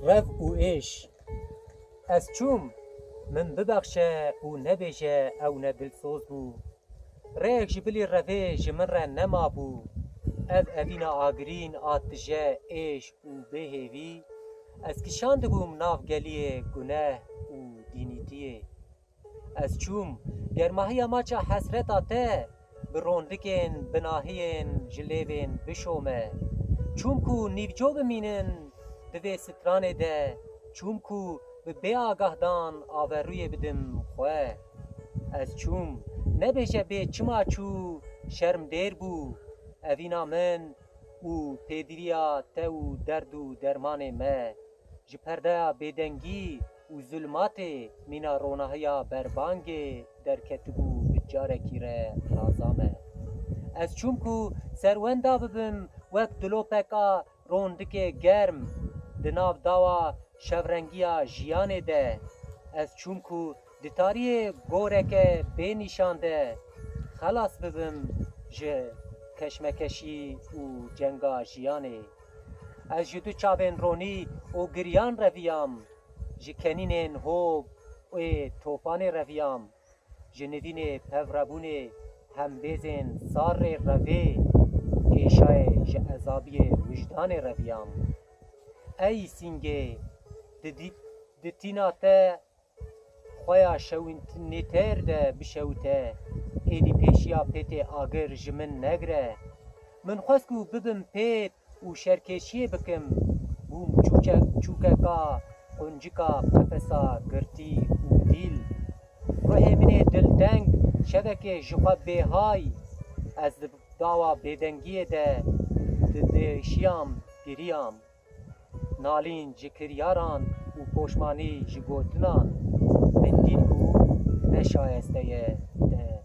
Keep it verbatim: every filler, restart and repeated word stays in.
Rev û êş. Ez çûm, min bibexşe û nebêje ew ne dilsoz bû. Rêyek ji bilî revê ji min re nemabû. Ev evîna agirîn a tije êş û bêhêvî, ez kişandibûm nav geliyê guneh û dînîtiyê. Ez çûm, germahiya maça hesreta te, bi rondikên binahiyên ji lêvên bişome. Çûm ku nîvco bimînin di vê stranê de, çûm ku bi bêagahdan averûyê bidim xwe. Ez çûm, nebêje bê çima çû, şermdêr bû. Evîna min û pêdiriya te û derd û dermanê me. Ji perdeya bêdengî û zulmatê mîna ronahiya berbangê derketibû bi carekî re raza me. Ez çûm ku serwenda bibim wek dilopeka rondikê germ di nav dawa şevrengiya jiyanê de. Ez çûm ku di tariyê goreke bê nîşan de xelas bibim ji keşmekeşî û cenga jiyanê. Ez ji du çavên ronî û giriyan reviyam, ji kenînên hov ê tofanê reviyam, ji nivînê pevrebûnê hembêzên sarê revê, kêşayê ji ezabiyê wijdanê reviyam. Ey sîngê, di dî-, di tîna te xweya şewînêtir de bişewite, êdî pêşiya pêtê agir ji min negire. Min xwest ku bibim pêt û şerkêşiyê bikim, bûm çûçe-, çûkeka quncika qefesa girtî û dîl. Ruhê min ê dilteng şevekê ji xwe bêhay, ez di dawa bêdengiyê de didêşiyam, giriyam. Nalîn ji kiryaran û poşmanî ji gotinan, min dît ku ne şayeste ye te